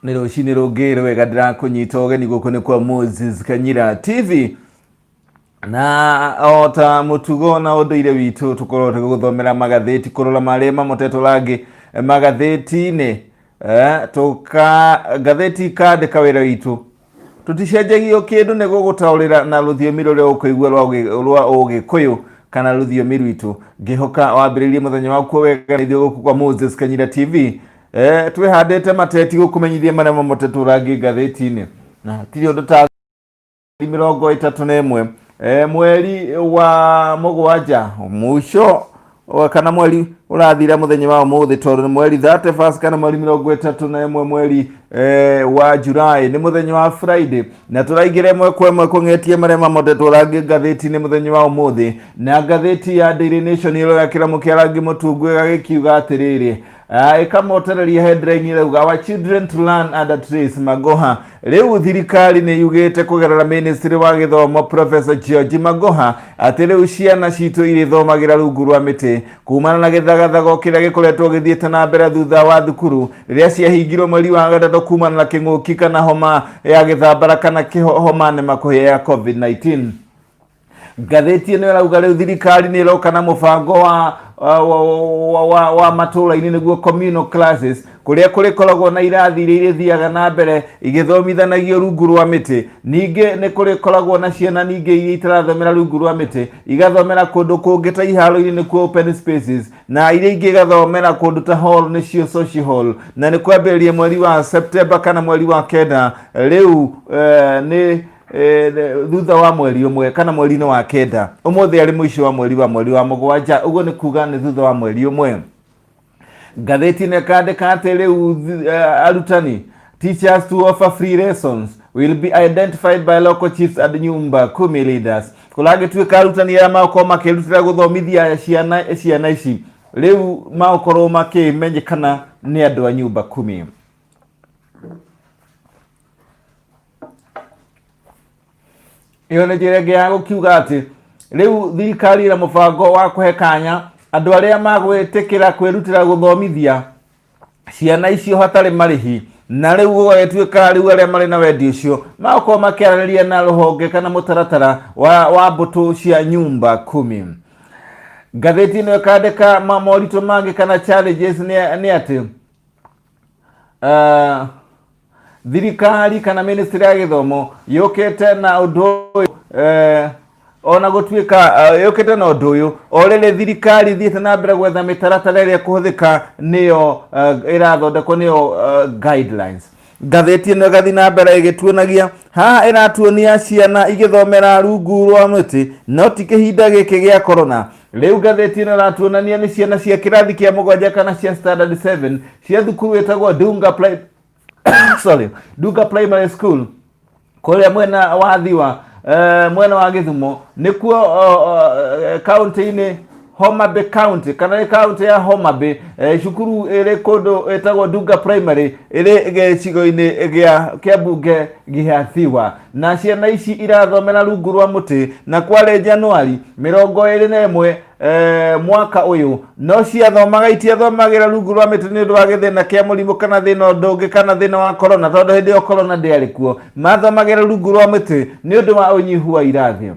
Nĩ rũcinĩ rũngĩ rwega, ndĩrakũnyita ũgeni gũkũ nĩ kwa Moses Kanyira TV, na o ta mũtugo na ũndũire witũ tũkorwo tũgĩgũthomera magathĩti, kũrora marĩa mamotetwo rangi magathĩti-inĩ. Tũka ngathĩti ikandĩka wĩra witũ, tũticenjagio kĩndũ nĩ gũgũtaũrĩra na rũthiomi rũrĩa ũkũigua rwa Ũgĩkũyũ kana rũthiomi rwitũ. Ngĩhoka wambĩrĩirie mũthenya waku wega na ithuĩ gũkũ kwa Moses Kanyira TV. Twĩhandĩte mateti gũkũmenyithia marĩa mamotetwo rangi ngathĩti-inĩ, na hatirĩ ũndũ ta 31 mweri wa 7 mũico kana mweri ũrathira mũthenya wa ũmũthĩ, tondũ nĩ mweri 31 kana mweri 31 mweri wa July, nĩ mũthenya wa Friday, na tũraingĩra ĩmwe kwa ĩmwe kũng'etie marĩa mamotetwo rangi ngathĩti-inĩ mũthenya wa ũmũthĩ. Na ngathĩti ya Daily Nation ĩroya kĩramu kĩa rangi mũtungu, ĩgagĩkiuga atĩrĩrĩ, ĩkamotereria headline ĩrauga, "Our children to learn under trees, Magoha." Rĩu thirikari nĩ yugĩte kũgerera ministry wa gĩthomo Professor George Magoha atĩ rĩu ciana citũ irĩthomagĩra rungu rwa mĩtĩ, kumana na gĩthagathago kĩrĩa gĩkoretwo gĩthiĩte na mbere thutha wa thukuru rĩrĩa ciahingirwo mweri wa gatatũ kumana na kĩng'ũki kana homa ya gĩthambara kana homa nĩmakũhĩa ya COVID-19. Ngathĩti ĩno ĩrauga rĩu thirikari nĩ ĩroka na mũbango wa matũũra-inĩ, nĩguo communal classes, kũrĩa kũrĩkoragwo na irathi iria irĩthiaga na mbere igĩthomithanagio rungu rwa mĩtĩ. Ningĩ nĩ kũrĩkoragwo na ciana ningĩ iria itarathomera rungu rwa mĩtĩ, igathomera kũndũ kũngĩ ta iharo-inĩ, nĩkuo open spaces, na iria ingĩ igathomera kũndũ ta hall, nĩcio social hall. Na nĩ kwambĩrĩria mweri wa September kana mweri wa 9 rĩu, nĩ thutha wa mweri 1 kana mweri-inĩ wa 9. Ũmũthĩ arĩ mũico wa mweri wa 7, ũguo nĩ kuga nĩ thutha wa mweri 1. Ngathĩti ĩno ĩkandĩka atĩ rĩu arutani, teachers to offer free lessons will be identified by local chiefs and nyumba kumi leaders. Kũragĩtuĩka arutani arĩa magũkorwo makĩrutĩra gũthomithia ciana ici rĩu magũkorwo makĩmenyekana nĩ andũ a nyumba kumi. Ĩyo nĩ njĩra ĩngĩ ya gũkiuga atĩ rĩu thirikari ĩna mũbango wa kũhe kanya andũ arĩa magwĩtĩkĩra kwĩrutĩra gũthomithia ciana icio hatarĩ marĩhi. Na rĩu gũgagĩtuĩka rĩu arĩa marĩ na wendi ũcio magũkorwo makĩaranĩria na rũhonge kana mũtaratara wa mbũtũ cia nyumba kumi. Ngathĩti ĩno ĩkandĩka moritũ mangĩ kana challenges nĩ atĩ thirikari kana ministry ya gĩthomo yũkĩte na ũndũ ũyũ, ona gũtuĩka yũkĩte na ũndũ ũyũ o rĩrĩ thirikari thiĩte na mbere gwetha mĩtaratara ĩrĩa ĩkũhũthĩka, nĩyo ĩrathondekwo, nĩyo guidelines. Ngathĩti ĩno ĩgathiĩ na mbere ĩgĩtuonagia haha, ĩratuonia ciana igĩthomera rungu rwa mũtĩ, no ti kĩhinda gĩkĩ gĩa corona. Rĩu ngathĩti ĩno ĩratuonania nĩ ciana cia kĩrathi kĩa 7 kana cia standard 7 cia thukuru ĩtagwo Dunga Pri sorry Dunga Primary School kũrĩa mwena wa Thiwa, mwena wa Gĩthumo, nĩkuo kaunti-inĩ Homa Bay County kana nĩ kaunti ya Homa Bay. Cukuru ĩrĩ kũndũ ĩtagwo Dunga Primary, ĩrĩ gĩcigo-inĩ gĩa kĩa mbunge gĩa Thiwa, na ciana ici irathomera rungu rwa mũtĩ, na kwarĩ Januari 21 mwaka ũyũ. No ciathomaga, itiathomagĩra rungu rwa mĩtĩ nĩ ũndũ wa gĩthĩna kĩa mũrimũ kana thĩna ũndũ ũngĩ kana thĩna wa corona, tondũ hĩndĩ ĩyo corona ndĩarĩ kuo. Mathomagĩra rungu rwa mĩtĩ nĩ ũndũ wa ũnyihu wa irathi.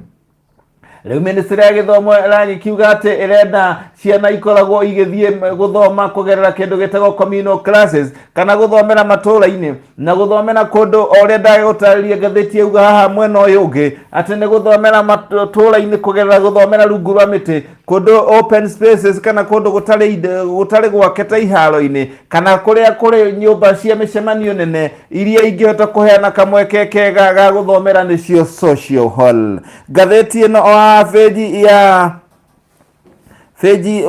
Rĩu ministry ya gĩthomo ĩragĩkiuga atĩ ĩrenda ciana ikoragwo igĩthiĩ gũthoma kũgerera kĩndũ gĩtagwo communal classes kana gũthomera matũũra-inĩ na gũthomera kũndũ o ũrĩa ndagũtarĩria. Ngathĩti yauga haha mwena ũyũ ũngĩ atĩ nĩ gũthomera matũũra-inĩ kũgerera gũthomera rungu rwa mĩtĩ, kũndũ open spaces kana kũndũ gũtarĩ gwake ta iharo-inĩ kana kũrĩa kũrĩ nyũmba cia mĩcemanio nene iria ingĩhota kũheana kamweke kega ga gũthomera, nĩcio social hall. Ngathĩti ĩno o haha bĩnji ya bĩnji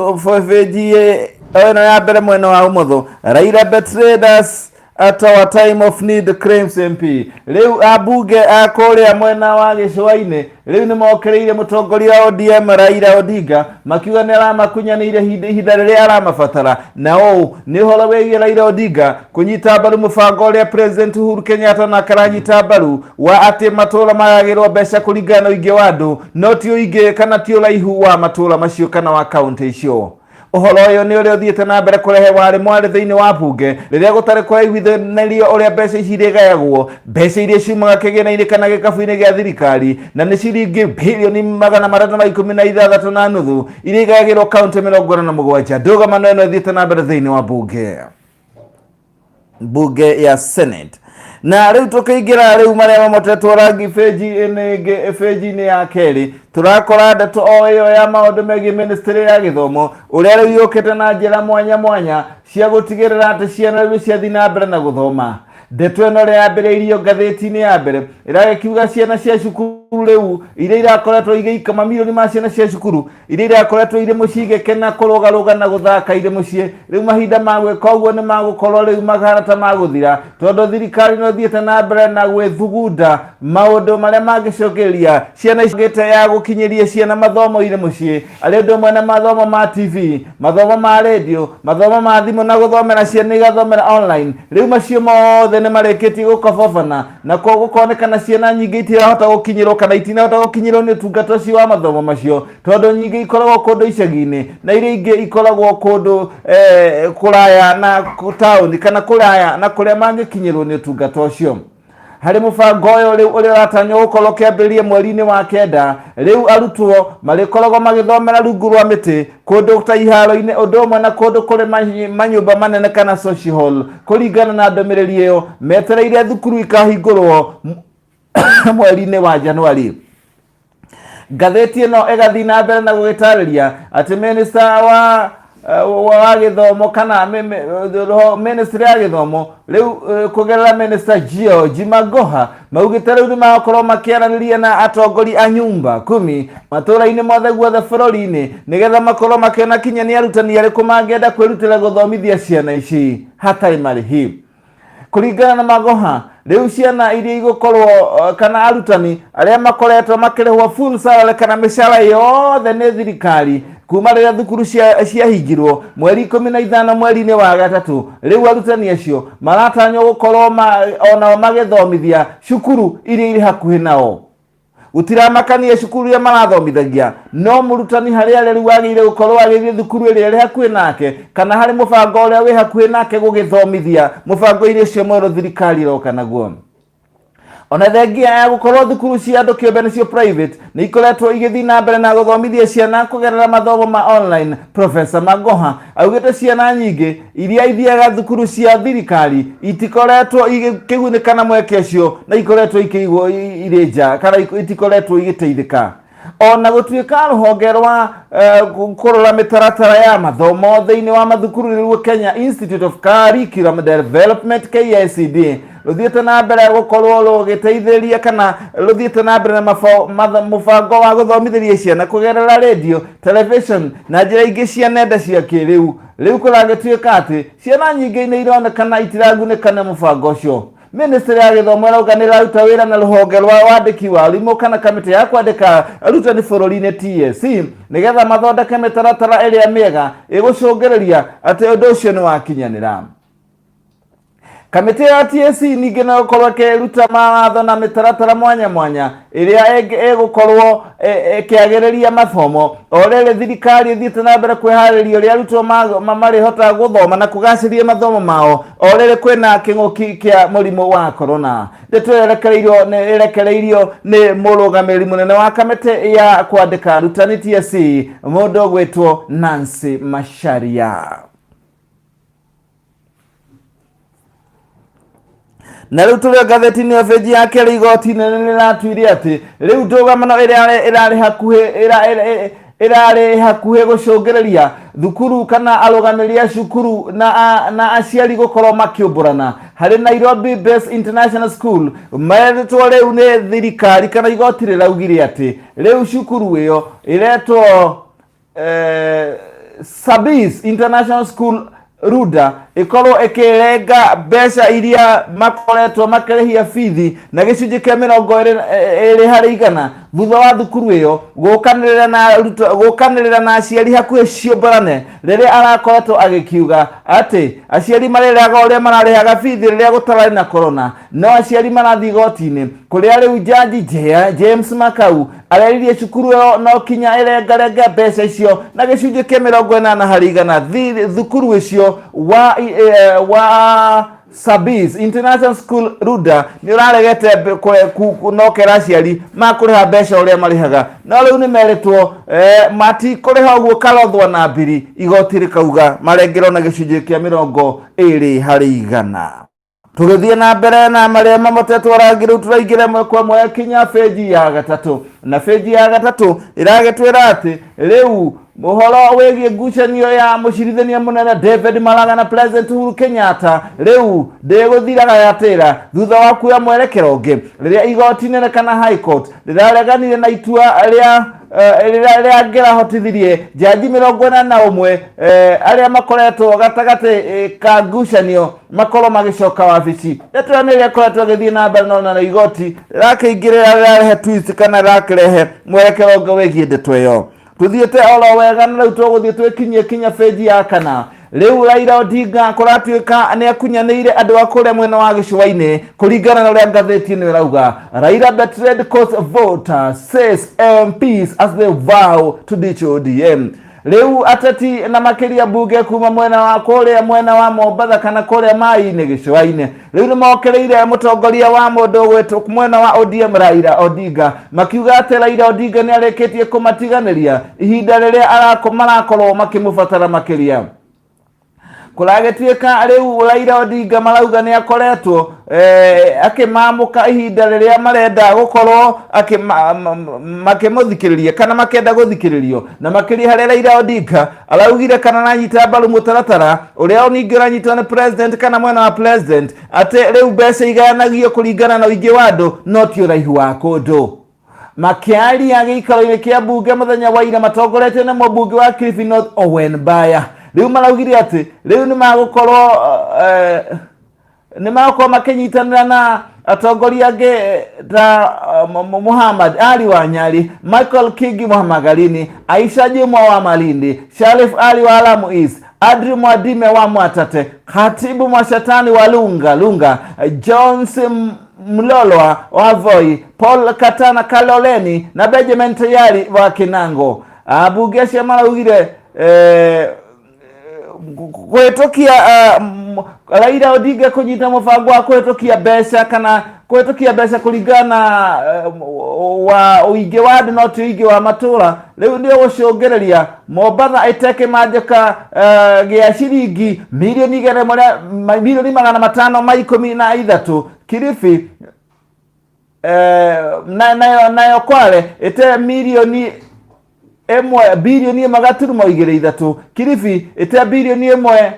ĩno ya mbere mwena wa ũmotho, "Raila betrayed us at our time of need," claims MP. Rĩu ambunge a kũrĩa mwena wa gĩcũa-inĩ rĩu nĩ mokĩrĩire mũtongoria wa ODM Raila Odinga, makiuga nĩ aramakunyanĩire ihinda rĩrĩa aramabatara. Na ũũ nĩ ũhoro wĩgiĩ Raila Odinga kũnyita mbaru mũbango ũrĩa President Uhuru Kenyatta nake aranyita mbaru wa atĩ matũũra magagĩrwo mbeca kũringana na ũingĩ wa andũ, no ti ũingĩ kana ti ũraihu wa matũũra macio kana wa kaunti icio. Ũhoro ũyũ nĩ ũrĩa ũthiĩte na mbere kũrehe warĩ mwarĩ thĩinĩ wa bunge rĩrĩa gũtarĩ kũraiguithanĩrio ũrĩa mbeca ici irĩgayagwo, mbeca iria ciumaga kĩgĩna-inĩ kana gĩkabu-inĩ gĩa thirikari na nĩ ciringi birioni 316.5 iria igayagĩrwo kaunti 47. Ndũgamano ĩno ĩthiĩte na mbere thĩinĩ wa bunge bunge ya Senate. Na rĩu tũkĩingĩra rĩu marĩa mamotetwo rangi benji-inĩ ĩngĩ, benji-inĩ ya kerĩ, tũrakora ndeto o ĩyo ya maũndũ megiĩ ministry ya gĩthomo, ũrĩa rĩu yũkĩte na njĩra mwanya mwanya cia gũtigĩrĩra atĩ ciana rĩu ciathiĩ na mbere na gũthoma. Ndeto ĩno ĩrĩa yambĩrĩirio ngathĩti-inĩ ya mbere ĩragĩkiuga ciana cia cukuru rĩu iria irakoretwo igĩika mamirioni ma ciana cia cukuru iria irakoretwo irĩ mũciĩ igĩkena kũrũgarũga na gũthaka irĩ mũciĩ, rĩu mahinda ma gwĩka ũguo nĩ magũkorwo rĩu mahana ta magũthira, tondũ thirikari no ĩthiĩte na mbere na gwĩthugunda maũndũ marĩa mangĩcũngĩrĩria ciana ici ya gũkinyĩria ciana mathomo irĩ mũciĩ, arĩ ũndũ ũmwe na mathomo ma TV, mathomo ma radio, mathomo ma thimũ na gũthomera ciana igathomera online. Rĩu macio mothe nĩ marĩkĩtie gũkobobana na gũkonekana ciana nyingĩ itirahota gũkinyĩrwo kana itinahota gũkinyĩrwo nĩ ũtungata ũcio wa mathomo macio, tondũ nyingĩ ikoragwo kũndũ icagi-inĩ na iria ingĩ ikoragwo kũndũ kũraya na taũni kana kũraya na kũrĩa mangĩkinyĩrwo nĩ ũtungata ũcio. Harĩ mũbango ũyũ rĩu ũrĩa ũratanywo gũkorwo ũkĩambĩrĩria mweri-inĩ wa kenda, rĩu arutwo marĩkoragwo magĩthomera rungu rwa mĩtĩ kũndũ ta iharo-inĩ ũndũ ũmwe na kũndũ kũrĩ manyũmba manene kana social hall. Kũringana na ndũmĩrĩri ĩyo, metereire thukuru ikahingũrwo mweri-inĩ wa Januari. Ngathĩti ĩno ĩgathiĩ na mbere na gũgĩtarĩria atĩ minista wa gĩthomo kana ministry ya gĩthomo rĩu kũgerera minista George Magoha maugĩte rĩu nĩ magakorwo makĩaranĩria na atongoria a nyumba kumi matũũra-inĩ mothe guothe bũrũri-inĩ nĩgetha makorwo makĩona kinya nĩ arutani arĩkũ mangĩenda kwĩrutĩra gũthomithia ciana ici hatarĩ marĩhi. Kũringana na Magoha, rĩu ciana iria igũkorwo kana arutani arĩa makoretwo makĩrĩhwo full salary kana mĩcara yothe nĩ thirikari kuma rĩrĩa thukuru ciahingirwo mweri 15 mweri-inĩ wa gatatũ, rĩu arutani acio maratanywo gũkorwo onao magĩthomithia cukuru iria irĩ hakuhĩ nao. Gũtiramakania cukuru iria marathomithagia, no mũrutani harĩ arĩa rĩu agĩrĩire gũkorwo agĩthiĩ thukuru ĩrĩa ĩrĩ hakuhĩ nake kana harĩ mũbango ũrĩa wĩ hakuhĩ nake gũgĩthomithia mũbango-inĩ ũcio mwerũ thirikari ĩroka naguo. Ona thengia ya gũkorwo thukuru cia andũ kĩũmbe nĩcio private nĩ ikoretwo igĩthiĩ na mbere na gũthomithia ciana kũgerera mathomo ma online, Professor Magoha augĩte ciana nyingĩ iria ithiaga thukuru cia thirikari itikoretwo ikĩgunĩka na mweke ũcio na ikoretwo ikĩigwo irĩ nja kana itikoretwo igĩteithĩka. Ona gũtuĩka rũhonge rwa kũrora mĩtaratara ya mathomo thĩinĩ wa mathukuru nĩruo Kenya Institute of Curriculum Development KICD rũthiĩte na mbere gũkorwo rũgĩteithĩrĩria kana rũthiĩte na mbere na mũbango wa gũthomithĩria ciana kũgerera radio, television na njĩra ingĩ cia nenda cia kĩrĩu. Rĩu kũragĩtuĩka atĩ ciana nyingĩ nĩ ironekana itiragunĩka nĩ mũbango ũcio. Ministry ya gĩthomo ĩrauga nĩ ĩraruta wĩra na rũhonge rwa wandĩki wa arimũ kana kamĩtĩ ya kwandĩka arutani bũrũri-inĩ TSC nĩgetha mathondeke mĩtaratara ĩrĩa mĩega ĩgũcũngĩrĩria atĩ ũndũ ũcio nĩ wakinyanĩra. Kamĩtĩ ya TSC ningĩ no ĩkorwo ĩkĩruta mawatho na mĩtaratara mwanya mwanya ĩrĩa ĩgũkorwo ĩkĩagĩrĩria mathomo. O rĩrĩ thirikari ĩthiĩte na mbere kwĩharĩria ũrĩa arutwo marĩhotaga gũthoma na kũgacĩria mathomo mao o rĩrĩ kwĩna kĩng'ũki kĩa mũrimũ wa corona. Ndeto ĩyo ĩrekereirio nĩ mũrũgamĩrĩri mũnene wa kamĩtĩ ya kwandĩka arutani TSC mũndũ ũgwĩtwo Nancy Macharia. Na rĩu tũrĩ o ngathĩti-inĩ ya benji ya kerĩ, igoti inene nĩ rĩratuire atĩ rĩu ndũgamano ĩrĩa ĩrarĩ hakuhĩ ĩrarĩ hakuhĩ gũcũngĩrĩria thukuru kana arũgamĩrĩri a cukuru na aciari gũkorwo makĩũmbũrana harĩ Nairobi Best International School meretwo rĩu nĩ thirikari kana igoti rĩraugire atĩ rĩu cukuru ĩyo ĩretwo Sabis International School Runda ĩkorwo ĩkĩrenga mbeca iria makoretwo makĩrĩhia bithi na gĩcunjĩ kĩa 20% Thutha wa thukuru ĩyo gũkanĩrĩra na arutwo gũkanĩrĩra na aciari hakuhĩ ciũmborane rĩrĩa arakoretwo agĩkiuga atĩ aciari marĩrĩhaga ũrĩa mararĩhaga bithi rĩrĩa gũtararĩ na korona. No aciari marathiĩ igoti-inĩ kũrĩa rĩu jaji James Makau areririe cukuru ĩyo no kinya ĩrengarenge mbeca icio na gĩcunjĩ kĩa 80%. Thukuru icio wa Sabis International School Ruda nĩ ũraregete nokera aciari makũrĩha mbeca ũrĩa marĩhaga, no rĩu nĩ merĩtwo matikũrĩha ũguo karothwa na mbiri. Igoti rĩkauga marengerwo na gĩcunjĩ kĩa 20%. Tũgĩthiĩ na mbere na marĩa mamotetwo rangi, rĩu tũraingĩra ĩmwe kwa ĩmwe kinya benji ya gatatũ, na benji ya gatatũ ĩragĩtwĩra atĩ rĩu ũhoro wĩgiĩ ngucanio ya mũcirithania mũnene David Maraga na President Uhuru Kenyatta rĩu ndĩgũthiraga yatĩra thutha wa kuoya mwerekero ũngĩ rĩrĩa igoti inene kana High Court rĩrareganire na itua rĩa rĩrĩa rĩangĩrahotithirie jaji 81 arĩa makoretwo gatagatĩ ka ngucanio makorwo magĩcoka wabici. Ndeto ĩyo nĩ ĩrĩa ĩkoretwo ĩgĩthiĩ na mbere, no na igoti rĩrakĩingĩrĩra, rĩrarehe twist kana rĩrakĩrehe mwerekero ũngĩ wĩgiĩ ndeto ĩyo. Tuthiĩte oro wega na rĩu tũgũthiĩ twĩkinyie kinya benji ya kana. Rĩu Raila Odinga kũratuĩka nĩ akunyanĩire andũ a kũrĩa mwena wa gĩcũa-inĩ kũringana na ũrĩa ngathĩti ĩno ĩrauga. Raila betrayed Coast voter, says MPs, as they vow to ditch ODM. Rĩu ateti na makĩria mbunge kuma mwena wa kũrĩa mwena wa Mombatha kana kũrĩa maĩ-inĩ gĩcũa-inĩ rĩu nĩ mokĩrĩire mũtongoria wa mũndũ ũgwĩtwo mwena wa ODM Raila Odinga, makiuga atĩ Raila Odinga nĩ arĩkĩtie kũmatiganĩria ihinda rĩrĩa marakorwo makĩmũbatara makĩria. Kũragĩtuĩka rĩu Raila Odinga marauga nĩ akoretwo akĩmamũka ihinda rĩrĩa marenda gũkorwo makĩmũthikĩrĩria kana makĩenda gũthikĩrĩrio, na makĩria harĩa Raila Odinga araugire kana aranyita mbaru mũtaratara ũrĩa ningĩ ũranyitwo nĩ president kana mwena wa president, atĩ rĩu mbeca igayanagio kũringana na ũingĩ wa andũ no ti ũraihu wa kũndũ. Makĩaria gĩikaro-inĩ kĩa mbunge mũthenya wa ira matongoretio nĩ mũmbunge wa Kilifi North Owen Baya, rĩu maraugire atĩ rĩu nĩ magũkorwo makĩnyitanĩra na atongoria angĩ ta Muhammad Ali wa Nyali, Michael Kingi wa Magarini, Aisha Jumwa wa Malindi, Sharif Ali wa Lamu East, Andrew Mwadime wa Mwatate, Khatibu Mwashatani wa Lunga Lunga, Jones Mlolwa wa Voi, Paul Katana Kaloleni na Benjamin Tayari wa Kinango. Ambunge acio maraugire kũhĩtũkia Raila Odinga kũnyita mũbango wa kũhĩtũkia mbeca kana kũhĩtũkia mbeca kũringana na wa ũingĩ wa andũ no ti ũingĩ wa matũra, rĩu nĩ ũgũcũngĩrĩria Mombatha ĩte kĩmanjĩka gĩa ciringi mirioni igana rĩmwe milioni 513, Kilifi nayo Kwale ĩte mirioni 1 bilioni 1.23, Kilifi ĩte bilioni 1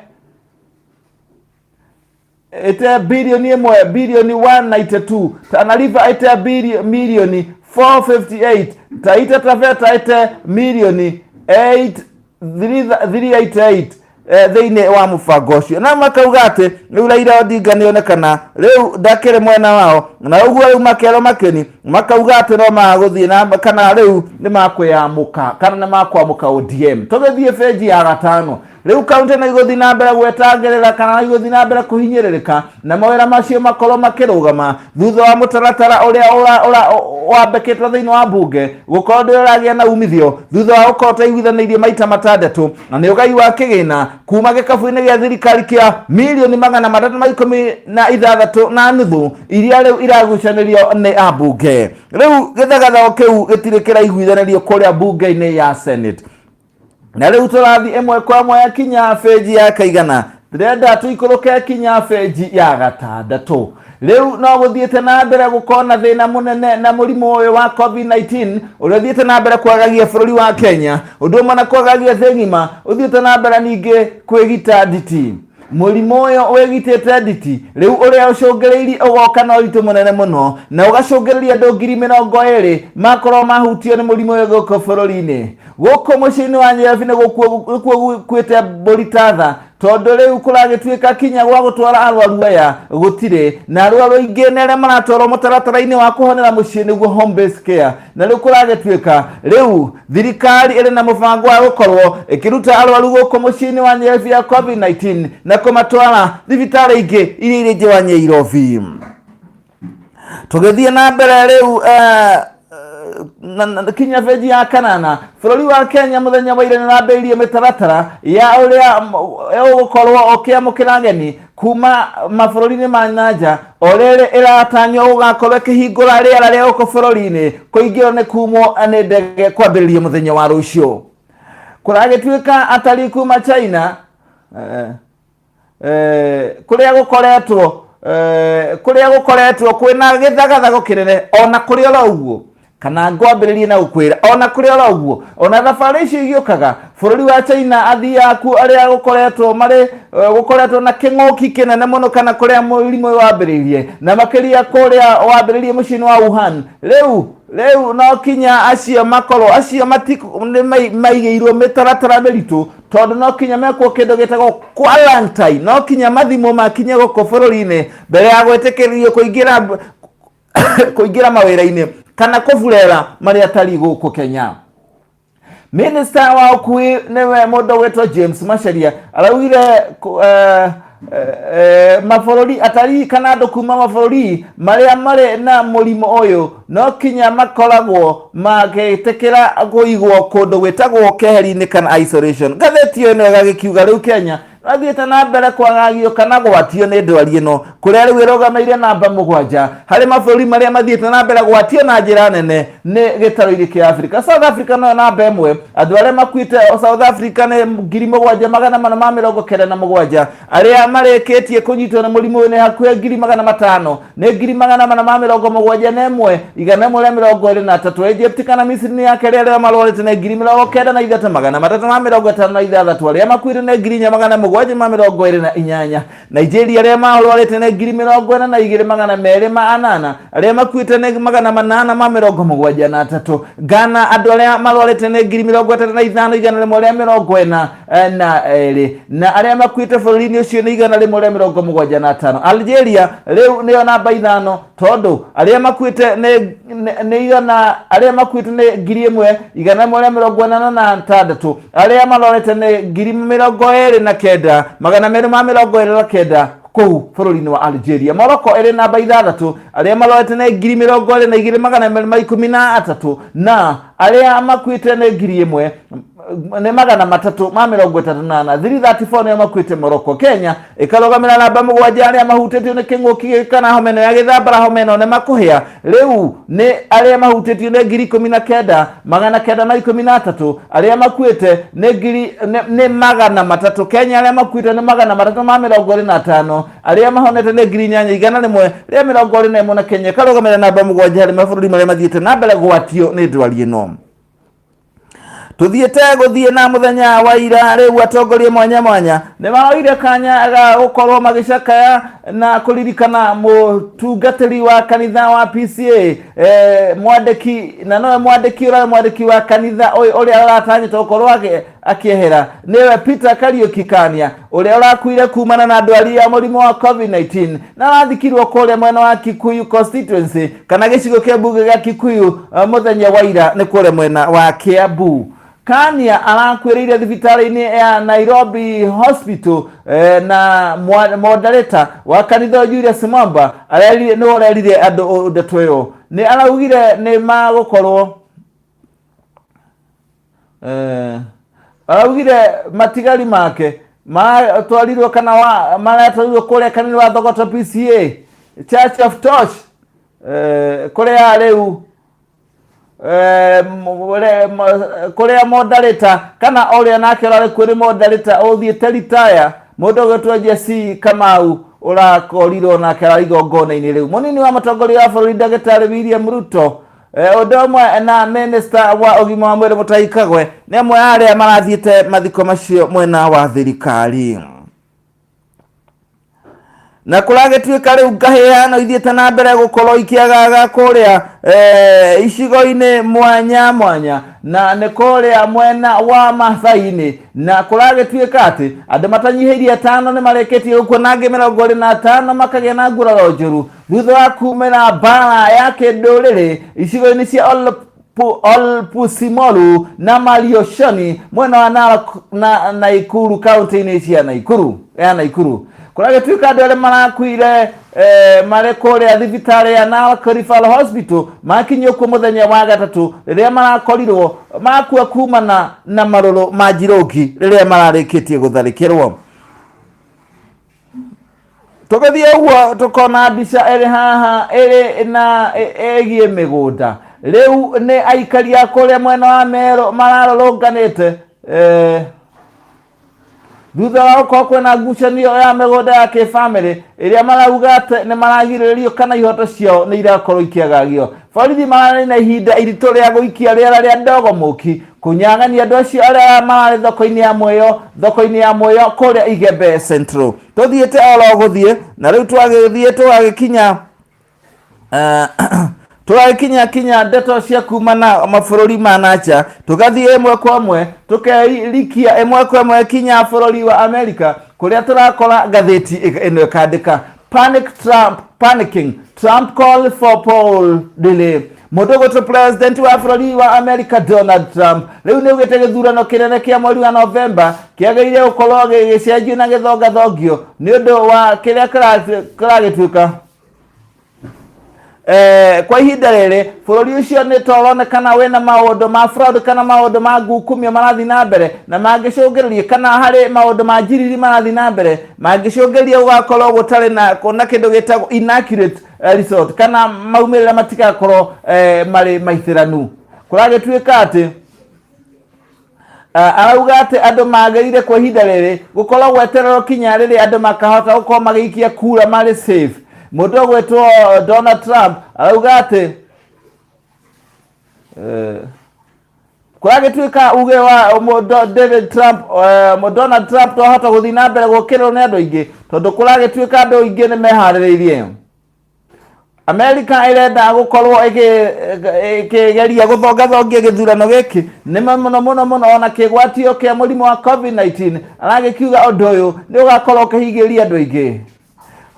ĩte bilioni 1 bilioni 192, Tana River ĩte milioni 458, Taita Taveta ĩte milioni 8388 thĩinĩ wa mũbango ũcio. Na makauga atĩ rĩu Raila Odinga nĩ onekana rĩu ndakĩrĩ mwena wao, na ũguo rĩu makerwo makeni makauga atĩ no magũthiĩ na kana rĩu nĩ makwĩyamũka kana nĩ makwamũka ODM. Tũgĩthiĩ benji ya gatano, rĩu kaunti no igũthiĩ na mbere gwetangĩrĩra kana igũthiĩ na mbere kũhinyĩrĩrĩka na mawĩra macio makorwo makĩrũgama thutha wa mũtaratara ũrĩa wambĩkĩtwo thĩinĩ wa mbunge gũkorwo ndĩ ũragĩa na umithio thutha wa gũkorwo taiguithanĩirie maita matandatũ, na nĩ ũgai wa kĩgĩna kuma gĩkabu-inĩ gĩa thirikari kĩa milioni 316.5 iria rĩu iragucanĩrio nĩ ambunge. Rĩu gĩthagathago kĩu gĩtirĩ kĩraiguithanĩrio kũrĩa mbunge-inĩ ya Senate. Na rĩu tũrathiĩ ĩmwe kwa ĩmwe kinya benji ya kaigana, ndĩrenda tũikũrũke kinya benji ya gatandatũ. Rĩu no gũthiĩte na mbere gũkorwo na thĩna mũnene na mũrimũ ũyũ wa COVID-19 ũrĩa ũthiĩte na mbere kwagagia bũrũri wa Kenya, ũndũ ũmwe na kwagagia thĩ ng'ima, ũthiĩte na mbere ningĩ kwĩgita nditi. Mũrimũ ũyũ wĩgitĩte nditi rĩu ũrĩa ũcũngĩrĩirie ũgoka na ũritũ mũnene mũno na ũgacũngĩrĩria andũ 20,000 makorwo mahutio nĩ mũrimũ ũyũ gũkũ bũrũri-inĩ. Gũkũ mũciĩ-inĩ wa Nairobi nĩ gũkuo gũkuĩte mbũri ta tha. Tondũ rĩu kũragĩtuĩka kinya gwa gũtwara arwaru aya gũtirĩ, na arwaru aingĩ nĩ arĩa maratwarwo mũtaratara-inĩ wa kũhonera mũciĩ nĩguo home based care. Na rĩu kũragĩtuĩka rĩu thirikari ĩrĩ na mũbango wa gũkorwo ĩkĩruta arwaru gũkũ mũciĩ-inĩ wa Nyairobi ya COVID-19 na kũmatwara thibitarĩ ingĩ iria irĩ nja wa Nyairobi. Tũgĩthiĩ na mbere rĩu kinya benji ya kanana, bũrũri wa Kenya mũthenya wa ira nĩũrambĩrĩirie mĩtaratara ya ũrĩa ũgũkorwo ũkĩamũkĩra ageni kuma mabũrũri-inĩ ma nanja, o rĩrĩ ĩratanywo gũgakorwo ĩkĩhingũra rĩera rĩa gũkũ bũrũri-inĩ kũingĩrwo nĩ kumwo nĩ ndege kwambĩrĩria mũthenya wa rũciũ. Kũragĩtuĩka atarii kuma China kũrĩa gũkoretwo kwĩna gĩthagathago kĩnene. Ona kũrĩ oro ũguo, kana ngwambĩrĩrie na gũkwĩra, ona kũrĩ oro ũguo, ona thabarĩ icio igĩũkaga bũrũri wa China, athiaga kuo arĩa gũkoretwo marĩ gũkoretwo na kĩng'ũki kĩnene mũno, kana kũrĩa mũrimũ ũyũ wambĩrĩirie, na makĩria kũrĩa wambĩrĩirie mũciĩ-inĩ wa Wuhan. Rĩu no kinya acio makorwo acio nĩ maigĩirwo mĩtaratara mĩritũ, tondũ no kinya mekwo kĩndũ gĩtagwo quarantine, no kinya mathimwo makinye gũkũ bũrũri-inĩ mbere ya gwĩtĩkĩrio kũingĩra mawĩra-inĩ kana kũburera marĩa atari gũkũ Kenya. Minista wa ũkui, nĩwe mũndũ gwĩtwo James Macharia, araugire mabũrũri atarii kana andũ kuma mabũrũri marĩa marĩ na mũrimũ ũyũ no kinya makoragwo magĩtĩkĩra kũigwo kũndũ gwĩtagwo keheri-inĩ kana isolation. Ngathĩti ĩyo ĩno ĩgagĩkiuga rĩu Kenya athiĩte na mbere kwagagio kana gwatio nĩ ndwari ĩno, kũrĩa rĩu ĩrũgamĩire namba 7 harĩ mabũrũri marĩa mathiĩte na mbere gwatio na njĩra nene nĩ gĩtarũ-inĩ kĩa Africa. South Africa noyo namba 1. Andũ arĩa makuĩte South Africa nĩ 7497. Arĩa marĩkĩtie kũnyitwo nĩ mũrimũ ũyũ nĩ hakuhĩ 500,000, nĩ 471,123. Egypt kana Misiri nĩ ya kerĩ. Arĩa marwarĩte nĩ 93,356. Arĩa makuĩte nĩ 4728. Nigeria, arĩa marwarĩte nĩ 42,208. Arĩa makuĩte nĩ 873. Ghana, andũ arĩa marwarĩte nĩ 35,142, na arĩa makuĩte bũrũri-inĩ ũcio nĩ 175. Algeria rĩu nĩyo namba 5, tondũ arĩa makuĩte nĩ igana, arĩa makuĩte nĩ 1,186. Arĩa marwarĩte nĩ 29,229 kũu bũrũri-inĩ wa Algeria. Morocco ĩrĩ namba 6. Arĩa marwarĩte nĩ 22,213, na arĩa makuĩte nĩ 1,000 nĩ 334, 334 nĩo makuĩte Morocco. Kenya ĩkarũgamĩra namba 7. Arĩa mahutĩtio nĩ kĩng'ũki gĩkĩ kana homa ĩno ya gĩthambara, homa ĩno nĩ makũhĩa, rĩu nĩ arĩa mahutĩtio nĩ 19,913. Arĩa makuĩte nĩ ngiri nĩ 300. Kenya arĩa makuĩte nĩ 325. Arĩa mahonete nĩ 8,121, na Kenya ĩkarũgamĩra namba 7 harĩ mabũrũri marĩa mathiĩte na mbere gwatio nĩ ndwari ĩno. Tuthiĩte gũthiĩ na mũthenya wa ira, rĩu atongoria mwanya mwanya nĩ maroire kanya ga gũkorwo magĩcakaya na kũririkana mũtungatĩri wa kanitha wa PCA, mwandĩki, na nowe mwandĩki ũrĩa mwandĩki wa kanitha ũyũ ũrĩa ũratanyĩtwo gũkorwo akĩehera, nĩwe Peter Kariuki Kania, ũrĩa ũrakuire kumana na ndwari ya mũrimũ wa COVID-19 na arathikirwo kũrĩa mwena wa Kikuyu constituency kana gĩcigo kĩa mbunge gĩa Kikuyu mũthenya wa ira nĩ kũrĩa mwena wa Kiambu. Kania arakuĩrĩire thibitarĩ-inĩ ya Nairobi Hospital, na moderator wa kanitha Julius Mwamba arerire, nĩwe ũrerire andũ ndeto ĩyo. Nĩ araugire nĩ magũkorwo araugire matigari make matwarirwo kana maratwarirwo kũrĩa kanitha wa Thogoto PCA Church of Torch, kũrĩa rĩu kũrĩa moderator kana ũrĩa nake ũrarĩ kuo nĩ moderator ũthiĩte ritaya, mũndũ ũgwĩtwo Jesse Kamau, ũrakorirwo nake arĩ igongona-inĩ rĩu. Mũnini wa mũtongoria wa bũrũri Ndagĩtarĩ William Ruto, ũndũ ũmwe na minista wa ũgima wa mwĩrĩ Mutahi Kagwe, nĩ amwe a arĩa marathiĩte mathiko macio mwena wa thirikari. Na kũragĩtuĩka rĩu ngahĩha no ithiĩte na mbere gũkorwo ikĩagaga kũrĩa icigo-inĩ mwanya mwanya, na nĩ kũrĩa mwena wa Mathai-inĩ. Na kũragĩtuĩka atĩ andũ matanyihĩirie 5 nĩ marĩkĩtie gũkua na angĩ 25 makagĩa na nguraro njũru thutha wa kumĩra mbara ya kĩndũrĩrĩ icigo-inĩ cia Olpusimoru na Marioshoni mwena wa Narok na Naikuru kaunti-inĩ cia Naikuru ya Naikuru. Kũragĩtuĩka andũ arĩa marakuire marĩ kũrĩa thibitarĩ ya Narok Referral Hospital makinyio kuo mũthenya wa gatatũ rĩrĩa marakorirwo makua kumana na marũrũ ma njirũngi rĩrĩa mararĩkĩtie gũtharĩkĩrwo. Tũgĩthiĩ ũguo tũkona mbica ĩrĩ haha ĩrĩ na ĩgiĩ mĩgũnda. Rĩu nĩ aikari a kũrĩa mwena wa Meru mararũrũnganĩte thutha wa gũkorwo kwĩna ngucanio ya mĩgũnda ya kĩbamĩrĩ ĩrĩa marauga atĩ nĩ maragirĩrĩrio kana ihoto ciao nĩ irakorwo ikĩagagio. Borithi mararĩ na ihinda iritũ rĩa gũikia rĩera rĩa ndogo mũki kũnyang'ania andũ acio arĩa mararĩ thoko-inĩ ya Mwĩyo, thoko-inĩ ya Mwĩyo kũrĩa Igembe Central. Tũthiĩte oro gũthiĩ na rĩu twagĩthiĩ tũgagĩkinya tũgagĩkinya kinya ndeto cia kuma na mabũrũri ma na nja, tũgathiĩ ĩmwe kwa ĩmwe tũkerikia ĩmwe kwa ĩmwe kinya bũrũri wa Amerika kũrĩa tũrakora ngathĩti ĩno ĩkandĩka Panic Trump, panicking Trump call for poll delay. Mũndũ ũgwĩtwo president wa bũrũri wa America Donald Trump rĩu nĩ augĩte gĩthurano kĩnene kĩa mweri wa Novemba kĩagĩrĩire gũkorwo gĩgĩcenjio na gĩthongathongio nĩ ũndũ wa kĩrĩa kĩragĩtuĩka. Kwa ihinda rĩrĩ bũrũri ũcio nĩ ta ũronekana wĩna maũndũ ma fraud kana maũndũ ma ngukumio marathiĩ na mbere na mangĩcũngĩrĩria kana harĩ maũndũ ma njiriri marathiĩ na mbere mangĩcũngĩrĩria gũgakorwo gũtarĩ na na kĩndũ gĩtagwo inaccurate result kana maumĩrĩra matigakorwo marĩ maithĩranu. Kũragĩtuĩka atĩ arauga atĩ andũ magĩrĩire kwa ihinda rĩrĩ gũkorwo gwetererwo kinya rĩrĩa andũ makahota gũkorwo magĩikia kura marĩ safe. Mũndũ ũgwĩtwo Donald Trump arauga atĩ kũragĩtuĩka uge wa David Trump, Donald Trump twahota gũthiĩ na mbere gũkĩrĩrwo nĩ andũ aingĩ tondũ kũragĩtuĩka andũ aingĩ nĩ meharĩrĩirie. Amerika ĩrenda gũkorwo ĩkĩgeria gũthongathongia gĩthurano gĩkĩ nĩ mũno mũno mũno ona kĩgwatio kĩa mũrimũ wa COVID-19. Aragĩkiuga ũndũ ũyũ nĩ ũgakorwo ũkĩhingĩrĩria andũ aingĩ.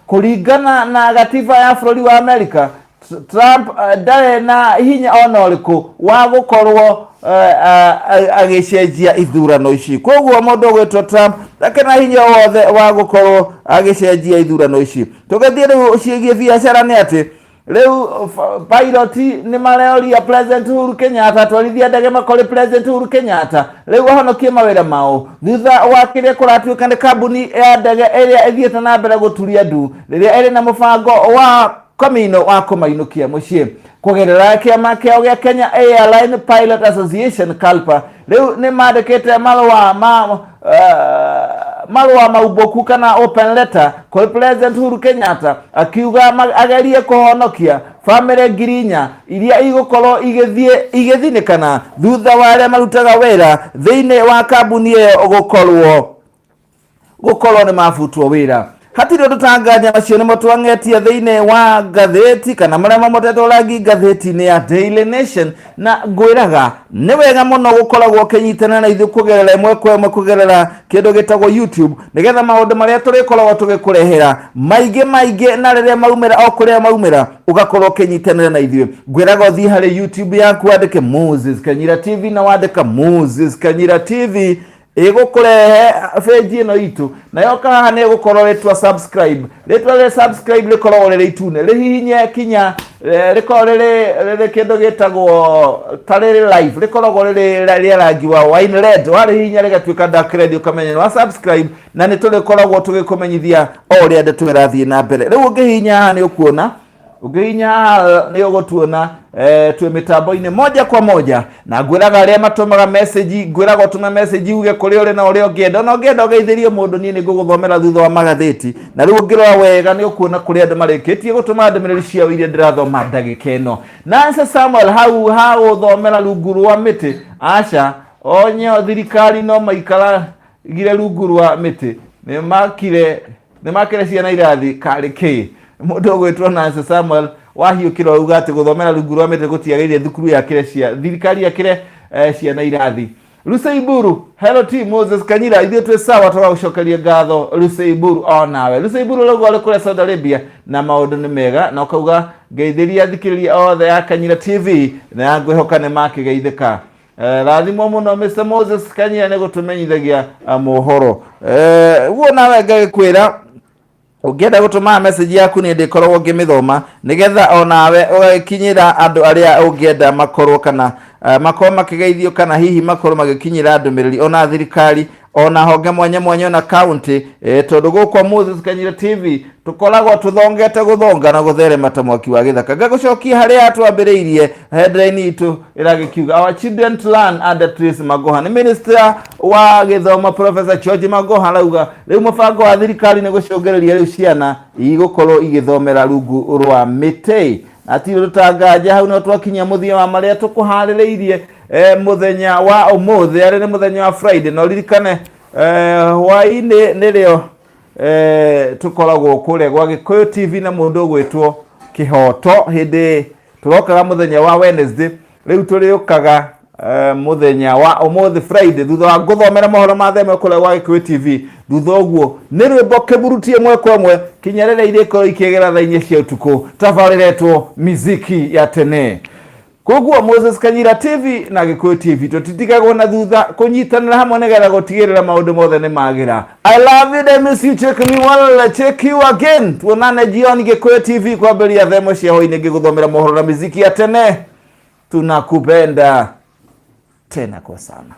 Kũringana na gatiba ya bũrũri wa Amerika, Trump ndarĩ na hinya ona ũrĩkũ wa gũkorwo agĩcenjia ithurano ici. Koguo mũndũ ũgwĩtwo Trump ndakĩrĩ na hinya wothe wa gũkorwo agĩcenjia ithurano ici. Tũgĩthiĩ rĩu ciĩgiĩ biacara nĩ atĩ rĩu pilot nĩ maroria President Uhuru Kenyatta atwarithia ndege makore President Uhuru Kenyatta rĩu ahonokie mawĩra mao thutha wa kĩrĩa kũratuĩka nĩ kambuni ya ndege ĩrĩa ĩthiĩte na mbere gũturia ndu rĩrĩa ĩrĩ na mũbango wa Kamino wa kũmainũkia mũciĩ kũgerera kĩama kĩao gĩa Kenya Airline Pilot Association KALPA. Rĩu nĩ mandĩkĩte marũa ma marũa maumbũku kana open letter kũrĩ President Uhuru Kenyatta akiuga agerie kũhonokia bamĩrĩ 4,000 iria igũkorwo igĩthiĩ igĩthinĩkana thutha wa arĩa marutaga wĩra thĩinĩ wa kambuni ĩyo gũkorwo nĩ mabutwo wĩra. Hatirĩ ũndũ ta nganja macio nĩmo twang'etie thĩinĩ wa ngathĩti kana marĩa mamotetwo rangi ngathĩti-inĩ ya Daily Nation, na ngwĩraga nĩ wega mũno gũkoragwo ũkĩnyitana na ithuĩ kũgerera ĩmwe kwa ĩmwe kũgerera kĩndũ gĩtagwo YouTube, nĩgetha maũndũ marĩa tũrĩkoragwo tũgĩkũrehera maingĩ maingĩ, na rĩrĩa maumĩra o kũrĩa maumĩra ũgakorwo ũkĩnyitanĩra na ithuĩ. Ngwĩraga ũthiĩ harĩ YouTube yaku wandĩke Moses Kanyira TV, na wandĩka Moses Kanyira TV ĩgũkũrehe page ĩno itũ, nayo haha nĩ ĩgũkorwo rĩtwa subscribe. Rĩtwa rĩa subscribe rĩkoragwo rĩrĩ itune, rĩhihinye kinya rĩkoragwo rĩrĩ kĩndũ gĩtagwo ta rĩrĩ live, rĩkoragwo rĩrĩ rĩa rangi wa wine red. Warĩhihinya rĩgatuĩka dark red, ũkamenya nĩ wa subscribe, na nĩ tũrĩkoragwo tũgĩkũmenyithia o ũrĩa ndeto ĩrathiĩ na mbere. Rĩu ũngĩhihinya haha nĩ ũkuona, ũngĩhihinya haha nĩ ũgũtuona twĩ mĩtambo-inĩ moja kwa moja. Na ngwĩraga arĩa matũmaga message, ngwĩraga ũtũme message uge kũrĩa ũrĩ na ũrĩa ũngĩenda, ona ũngĩenda ũgeithĩrie mũndũ, niĩ nĩ ngũgũthomera thutha wa magathĩti. Na rĩu ũngĩrora wega nĩ ũkuona kũrĩa andũ marĩkĩtie gũtũma ndũmĩrĩri ciao iria ndĩrathoma ndagĩka ĩno. Nancy Samuel hau ha gũthomera rungu rwa mĩtĩ, aca onye thirikari no maikaragire rungu rwa mĩtĩ, nĩ makire. Nĩ makĩre ciana irathi karĩ kĩ? Mũndũ ũgwĩtwo Nancy Samuel wahiũkĩra auga atĩ gũthomera rungu rwa mĩtĩ gũtiagĩrĩire, thukuru yakĩre cia thirikari yakĩre ciana irathi. Luseiburu, hello team Moses Kanyira, ithuĩ twĩ sawa, tũgagũcokeria ngatho Luseiburu onawe. Luseiburu ũrauga ũrĩ kũrĩa Saudi Arabia na maũndũ nĩ mega, na ũkauga ngeithĩria athikĩrĩria othe a Kanyira TV na ngwĩhoka nĩ makĩgeithĩka. Rathimwo mũno Mr Moses Kanyira nĩ gũtũmenyithagia mohoro. Ũguo nawe ngagĩkwĩra ũngĩenda gũtũma message yaku nĩ ndĩkoragwo ngĩmĩthoma nĩgetha onawe ũgagĩkinyĩra andũ arĩa ũngĩenda makorwo kana makorwo makĩgeithio kana hihi makorwo magĩkinyĩra ndũmĩrĩri ona thirikari ona honge mwanya mwanya ona county, tondũ gũkwa Moses Kanyira TV tũkoragwo tũthongete gũthonga na gũtherema ta mwaki wa gĩthaka. Ngagũcokia harĩa twambĩrĩirie headline itũ ĩragĩkiuga "Our children to learn under trees". Magoha nĩ minister wa gĩthomo Professor George Magoha arauga rĩu mũbango wa thirikari nĩ gũcũngĩrĩria rĩu ciana igũkorwo igĩthomera rungu rwa mĩtĩ. Atirĩ tũtanganja hau no twakinya mũthia wa marĩa tũkũharĩrĩirie mũthenya wa ũmũthĩ, arĩ nĩ mũthenya wa Friday. Na ũririkane hwaĩ-inĩ nĩrĩo tũkoragwo kũrĩa gwa Gĩkũyũ TV na mũndũ ũgwĩtwo Kĩhoto. Hĩndĩ tũrokaga mũthenya wa Wednesday, rĩu tũrĩũkaga mũthenya wa ũmũthĩ Friday thutha wa ngũthomera mohoro ma thaa ĩmwe kũrĩa gwa Gĩkũyũ TV. Thutha ũguo nĩ rwĩmbo kĩburuti ĩmwe kwa ĩmwe kinya rĩrĩa irĩkorwo ikĩgera thaa 4 cia ũtukũ, tabarĩretwo miziki ya tene. Koguo Moses Kanyira TV na Gĩkũyũ TV tũtitigagwo na thutha kũnyitanĩra hamwe nĩgetha gũtigĩrĩra maũndũ mothe nĩ magĩra. I love you, I miss you, check me well, check you again. Tuonane jioni Gĩkũyũ TV kwambĩrĩria thaa 1 cia hwaĩ-inĩ ngĩgũthomera mohoro na miziki ya tene. Tunakupenda tena kwa sana.